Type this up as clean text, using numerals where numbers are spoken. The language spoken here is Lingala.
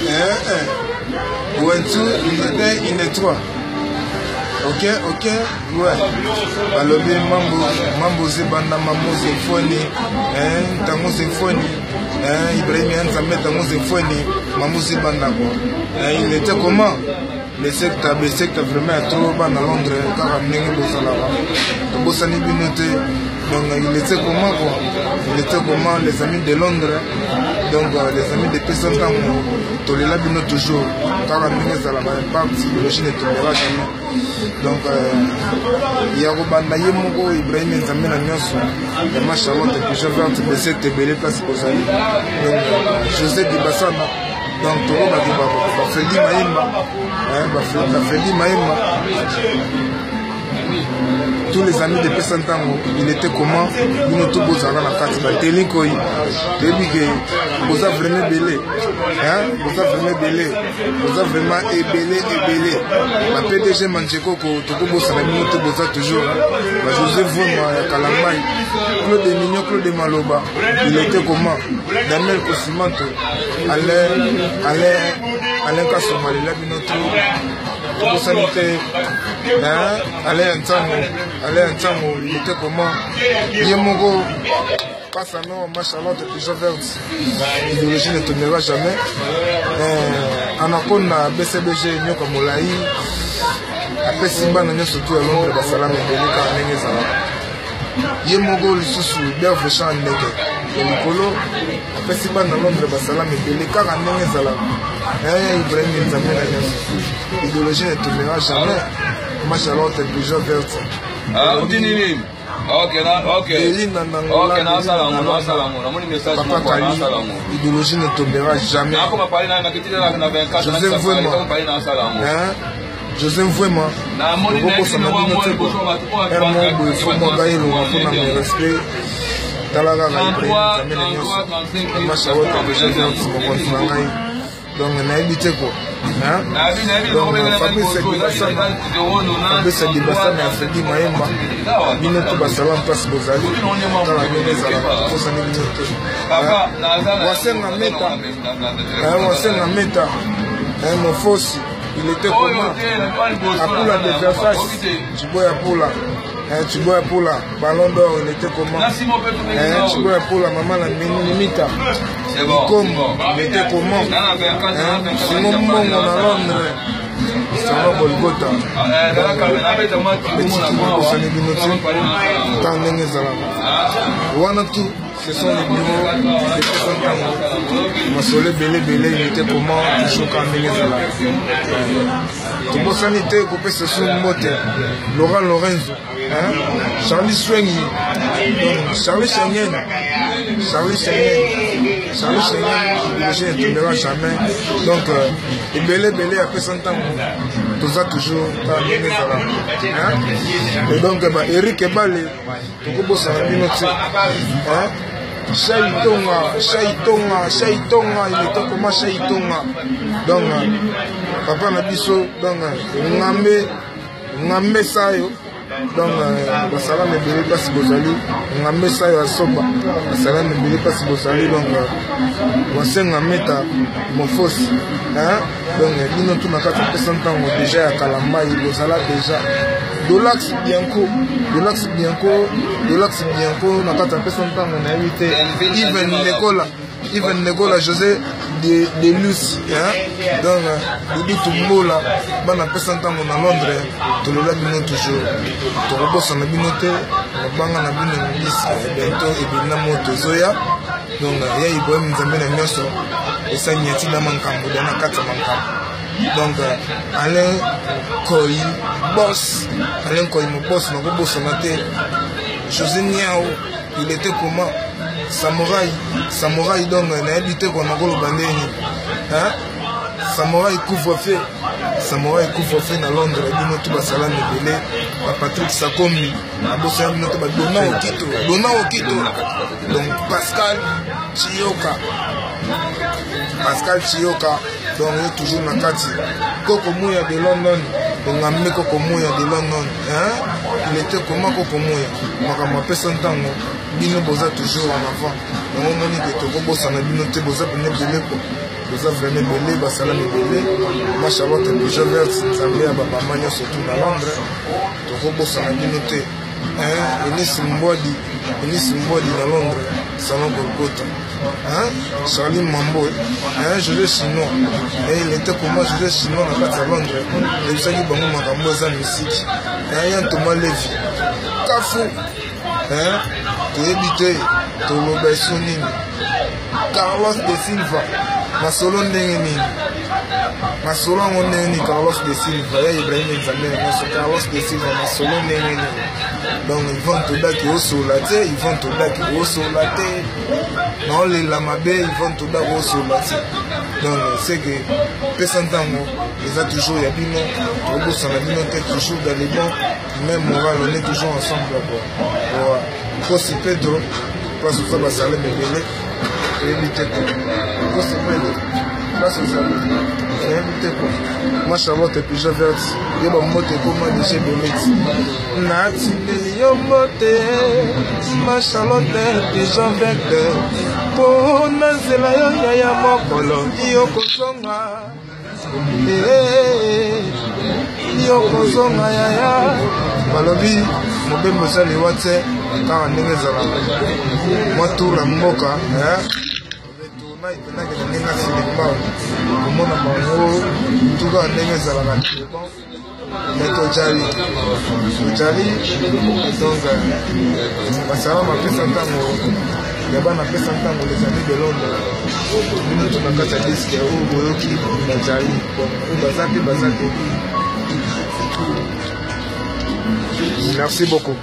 Eh, eh. Wentu, une 2, une 3. Ok, ok, ouais. Balobi mambo, mambo zebanda mambo zefoni, hein, tango zefoni, hein, Ibrahim Nzambe tango zefoni, mambo zebanda quoi. Hein, il était comment? Le secte, le secte vraiment ya trop bana Londres kaka ndenge bozalaka. Tobosani bino te. Donc il était comment quoi? Il était comment les amis de Londres? Donc les amis de Pesa Ntango tolela bino toujours kaka ndenge ezalaka impact idéologie ne tombera jamais. Donc ya kobanda ye moko Ibrahim Nzambe na nyonso ya ma Charlotte Pigeon verte Besete ebele place bozali. Donc José Dibasana donc tokobaki bafredi mayemba bafredi mayemba tous les amis de pesa ntango il était comment bino to bozalaka na kati bateli nkoi toyebi ke boza vraiment ebele boza vraiment ebele boza vraiment ebele ebele ba pdg manjekoko tokobosana bino te boza toujours ba josé voma ya kalambai claude mignon claude maloba il était comment daniel kosimanto Alain, Alain, Alain Kasongo alela bino trop. Tobosani te Alain ya Ntango, Alain ya Ntango, il était comment? Ye moko passe à non, ma Charlotte Pigeon verte. Idéologie ne tombera jamais. Euh, Anaconda BCBG nyoka molai apesi bana nyonso tu ya Londres basalama ebele kaka ndenge ezalaka. Ye moko lisusu Berve Chan ndeke ya likolo apesi bana londres basalama ebele kaka ndenge ezalaka eh, ibrahim nzambe na nyonso idéologie ne tombera jamais ma charlotte pigeon verte ah, nini Elina Papa Kali, idéologie ne tombera jamais. José Mvwema, hein? José Mvwema, okobosana bino te ere moko boye fo mwa ngai elonga mpo na mes respect tala kaka Ibrahim Nzambe na nyonso mama Charlotte José mokonzi na ngai donc nayebi te ko donc Fabrice Dibasana Fabrice Dibasana ya Fredi Mayemba bino to basala mpasi bozali tala ndenge ezalaka tokosani bino te wasenga meta wasenga meta mofosi il était comment Apula de Versailles Chiboya Pula Chiboya Pula Ballon d'or il était comment Chiboya Pula maman na Mimita Ikombo il était comment Simon Mbongo na Londres Salon Golgotha etiki bino te ntango ndenge ezalaka wana tout Ce sont les bureaux de Pesa Ntango. Masolo ebele ebele il était comment toujours kaka ndenge ezalaka. Tobosani te kopesa su mbote Laurent Lorenzo, hein? Charlie Swengi, donc Charlie Schengen, Charlie Schengen, Charlie Schengen, idéologie ne tombera jamais. Donc euh, ebele ebele ya Pesa Ntango toza toujours kaka ndenge ezalaka. Hein? Et donc bah, Eric Ebale tokobosana bino te Shaitonga, Shaitonga, Shaitonga, il était comment Shaitonga Donc, papa na biso, donc, Ngambe, Ngambe Sayo, donc, basalama ebele mpasi bozali, Ngambe Sayo asoba, basalama ebele mpasi bozali, donc, wasenga meta, mofosi, hein? Donc, bino tu na kati apesa ntango deja ya kalambai, bozala deja. Dolax Bianco, Dolax Bianco, Dolax Bianco na kati apesa ntango nayebi te. Even Nekola, Even Nekola José de, de Luce, hein? Donc Doudou Tumbola, bana pesa ntango na Londres, tolola bino toujours. Tokobosana bino te, mabanga na bino mbisi bientôt ebina moto ezoya. Donc ya Ibrahim Nzambe na nyonso esani ya tina mankambo na kati ya mankambo. Donc Alain Koyi boss, Alain Koyi mon boss nakobosana te. José Niao, il était comment? Samouraï, Samouraï donc nayebi te kwa nakoloba ndeni. Hein? Samouraï couvre-feu, Samouraï couvre-feu na Londres, bino tout basala ebele, ba Patrick Sakombi, abosana bino te ba Dona Okito, Dona Okito. Donc Pascal Chiyoka. Pascal Chiyoka donc ye toujours na kati koko muya de london ongambe koko muya de london hein? Il était comment kokomoya makambo apesa ntango bino boza toujours en avant. Yango omoni ke tokobosana bino te, boza pene ebele ko, boza vraiment ebele, basalami ebele. Ma Charlotte Pigeon Verte, Nzambe ya bamama nyonso tu na Londres, tokobosana bino te. Enis Mbwadi, Enis Mbwadi na Londres, salon Golgotha. Hein? Charlie Mambo, hein? José Chinois. Et il était comment José Chinois na kati ya Londres. Eyebisaki bango makambo eza misiki. Hein? Yan Thomas Levy. Kafu. Hein? Toyebi te toloba eso nini. Carlos de Silva. Masolo ndenge nini? Masolo yango ndenge nini Carlos de Silva ya Ibrahim Nzambe na nyonso Carlos de Silva masolo ndenge nini? Donc Yvonne Todaki osola te, Yvonne Todaki osola te. Naolela mabe Yvonne Todaki osola te. Donc c'est que pesa ntango eza toujours ya bino, tobosana bino te, toujours dans les bons, même moral, on est toujours ensemble quoi. Ouais. Kosi Pedro, place oza basalem ebele, toyebi te quoi. Kosi Pedro, place ozali, toyebi te quoi. Ma Charlotte Pigeon Verte, yo bambote ekoma deja ebele ti. Natindeli yo mbote, ma Charlotte Pigeon Verte, mpo na nzela yo yaya mokolo yo kozonga. Yo kozonga yaya. Balobi mobembo eza liwa te, kaka ndenge ezalaka mwa tour ya mboka retourna epenaki na ndenge asilimba komona bango tuka ndenge ezalaka. Mais tojali tojali, donc basala mapesa ntango ya bana pesa ntango, les amis de Londres, bino to na kati ya diske oyo boyoki bajali oyo baza te, baza te. Merci beaucoup.